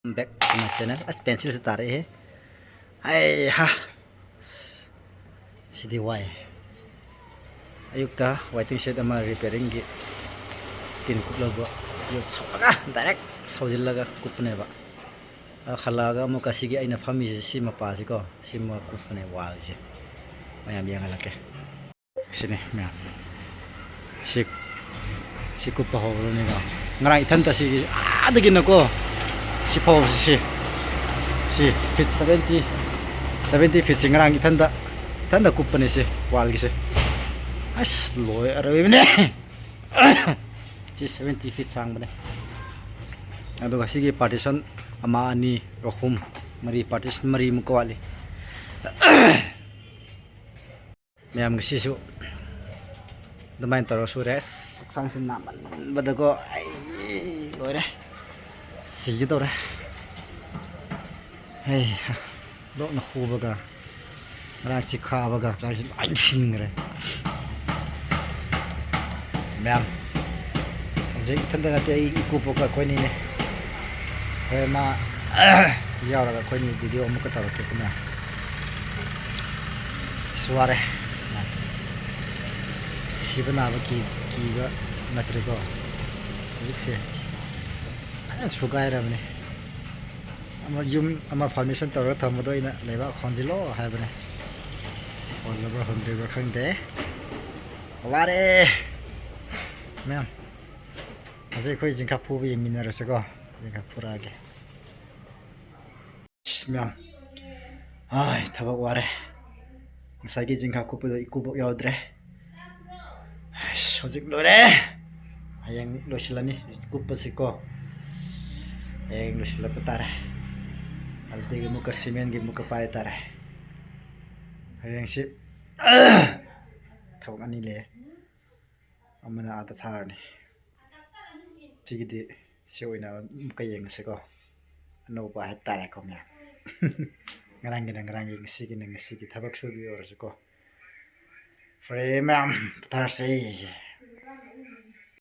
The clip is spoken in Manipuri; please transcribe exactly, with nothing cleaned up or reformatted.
Back to my channel. ꯑꯁ, ꯄꯦꯟꯁꯤꯜꯁꯦ ꯇꯥꯔꯛꯑꯦꯍꯦ꯫ ꯑꯩ ꯍꯥ꯫ ꯁꯤꯗꯤ ꯋꯥꯏ꯫ ꯑꯌꯨꯛꯇ ꯋꯥꯏꯇꯤꯡ ꯁꯦꯠ ꯑꯃ ꯔꯤꯄꯤꯌꯥꯔꯤꯡꯒꯤ ꯇꯤꯟ ꯀꯨꯞꯂꯕ ꯌꯣꯠ ꯁꯧꯔꯒ ꯗꯥꯏꯔꯦꯛ ꯁꯧꯖꯤꯜꯂꯒ ꯀꯨꯞꯄꯅꯦꯕ꯫ ꯑꯗꯣ ꯍꯜꯂꯛꯑꯒ ꯑꯃꯨꯛꯀ ꯁꯤꯒꯤ ꯑꯩꯅ ꯐꯝꯃꯤꯁꯦ ꯁꯤ ꯃꯄꯥꯁꯤꯀꯣ, ꯁꯤꯃ ꯀꯨꯞꯄꯅꯦ ꯋꯥꯜꯁꯦ꯫ ꯃꯌꯥꯝ ꯌꯦꯡꯍꯜꯂꯛꯀꯦ꯫ ꯁꯤꯅꯤ ꯃꯌꯥꯝ꯫ ꯁꯤ, ꯁꯤ ꯀꯨꯞꯄ ꯍꯧꯔꯅꯤꯀꯣ꯫ ꯉꯔꯥꯡ ꯏꯊꯟꯇ ꯁꯤꯒꯤ ꯑꯥꯗꯒꯤꯅꯀꯣ, ꯁꯤ ꯐꯥꯎꯕꯁꯤ ꯁꯤ, ꯁꯤ ꯐꯤꯠ ꯁꯚꯦꯟꯇꯤ, ꯁꯚꯦꯟꯇꯤ ꯐꯤꯠꯁꯤ ꯉꯔꯥꯡ ꯏꯊꯟꯇ, ꯏꯊꯟꯇ ꯀꯨꯞꯄꯅꯦ ꯁꯤ ꯋꯥꯜꯒꯤꯁꯦ꯫ ꯑꯁ, ꯂꯣꯏ ꯑꯔꯣꯏꯕꯅꯦ꯫ ꯁꯤ ꯁꯚꯦꯟꯇꯤ ꯐꯤꯠ ꯁꯥꯡꯕꯅꯦ꯫ ꯑꯗꯨꯒ ꯁꯤꯒꯤ ꯄꯥꯔꯇꯤꯁꯟ ꯑꯃ, ꯑꯅꯤ, ꯑꯍꯨꯝ, ꯃꯔꯤ, ꯄꯥꯔꯇꯤꯁꯟ ꯃꯔꯤꯃꯨꯛꯀ ꯋꯥꯠꯂꯤ꯫ ꯃꯌꯥꯝꯒꯤ ꯁꯤꯁꯨ ꯑꯗꯨꯃꯥꯏꯅ ꯇꯧꯔ ꯁꯨꯔꯦ꯫ ꯑꯁ, ꯍꯛꯆꯥꯡꯁꯤ ꯅꯥꯃꯟꯕꯗꯀꯣ ꯑꯩ ꯂꯣꯏꯔꯦ, ꯁꯤꯒꯦ ꯇꯧꯔꯦ꯫ ꯍꯩ ꯍꯥ, ꯂꯣꯛꯅ ꯈꯨꯕꯒ ꯉꯔꯥꯡꯁꯤ ꯈꯥꯕꯒ ꯍꯛꯆꯥꯡꯁꯤ ꯂꯣꯏ ꯁꯤꯟꯈ꯭ꯔꯦ꯫ ꯃꯌꯥꯝ, ꯍꯧꯖꯤꯛ ꯏꯊꯟꯇ ꯅꯠꯇꯦ, ꯑꯩ ꯏꯀꯨꯕꯣꯛꯀ ꯑꯩꯈꯣꯏꯅꯤꯅꯦ꯫ ꯍꯣꯔꯦꯟ ꯃꯥ ꯌꯥꯎꯔꯒ ꯑꯩꯈꯣꯏꯅꯤ ꯚꯤꯗꯤꯑꯣ ꯑꯃꯨꯛꯀ ꯇꯧꯔꯛꯀꯦ ꯄꯨꯟꯅ꯫ ꯑꯁ, ꯋꯥꯔꯦ꯫ ꯁꯤꯕ ꯅꯥꯕ ꯀꯤ-, ꯀꯤꯕ ꯅꯠꯇ꯭ꯔꯦꯀꯣ꯫ ꯍꯧꯖꯤꯛꯁꯦ ꯐꯖꯅ ꯁꯨꯒꯥꯏꯔꯕꯅꯦ꯫ ꯑꯃ ꯌꯨꯝ ꯑꯃ ꯐꯥꯎꯟꯗꯦꯁꯟ ꯇꯧꯔꯒ ꯊꯝꯕꯗꯣ ꯑꯩꯅ ꯂꯩꯕꯥꯛ ꯍꯣꯟꯖꯤꯜꯂꯣ ꯍꯥꯏꯕꯅꯦ꯫ ꯍꯣꯜꯂꯕ꯭ꯔꯥ ꯍꯣꯟꯗ꯭ꯔꯤꯕ꯭ꯔꯥ ꯈꯪꯗꯦ꯫ ꯋꯥꯔꯦ ꯃꯌꯥꯝ꯫ ꯍꯧꯖꯤꯛ ꯑꯩꯈꯣꯏ ꯖꯤꯡꯈꯥ ꯐꯨꯕ ꯌꯦꯡꯃꯤꯟꯅꯔꯁꯤꯀꯣ꯫ ꯖꯤꯡꯈꯥ ꯐꯨꯔꯛꯑꯒꯦ꯫ ꯑꯁ, ꯃꯌꯥꯝ, ꯑꯥꯏ, ꯊꯕꯛ ꯋꯥꯔꯦ꯫ ꯉꯁꯥꯏꯒꯤ ꯖꯤꯡꯈꯥ ꯀꯨꯞꯄꯗꯣ ꯏꯀꯨꯕꯣꯛ ꯌꯥꯎꯗ꯭ꯔꯦ꯫ ꯑꯁ, ꯍꯧꯖꯤꯛ ꯂꯣꯏꯔꯦ꯫ ꯍꯌꯦꯡ ꯂꯣꯏꯁꯤꯜꯂꯅꯤ ꯀꯨꯞꯄꯁꯤꯀꯣ꯫ ꯍꯌꯦꯡ ꯂꯣꯏꯁꯤꯜꯂꯛꯄ ꯇꯥꯔꯦ꯫ ꯑꯗꯨꯗꯒꯤ ꯑꯃꯨꯛꯀ ꯁꯤꯃꯦꯟꯒꯤ ꯑꯃꯨꯛꯀ ꯄꯥꯏ ꯇꯥꯔꯦ꯫ ꯍꯌꯦꯡꯁꯤ ꯊꯕꯛ ꯑꯅꯤ ꯂꯩꯌꯦ꯫ ꯑꯃꯅ ꯑꯥꯗ ꯊꯥꯔꯅꯤ꯫ ꯁꯤꯒꯤꯗꯤ ꯁꯤ ꯑꯣꯏꯅ ꯑꯃꯨꯛꯀ ꯌꯦꯡꯉꯁꯤꯀꯣ꯫ ꯑꯅꯧꯕ ꯍꯥꯏꯕ ꯇꯥꯔꯦꯀꯣ ꯃꯌꯥꯝ꯫ ꯉꯔꯥꯡꯒꯤꯅ ꯉꯔꯥꯡꯒꯤ, ꯉꯁꯤꯒꯤꯅ ꯉꯁꯤꯒꯤ ꯊꯕꯛ ꯁꯨꯕꯤ ꯑꯣꯏꯔꯁꯨꯀꯣ꯫ ꯐꯔꯦ ꯃꯌꯥꯝ, ꯄꯣꯊꯥꯔꯁꯦ꯫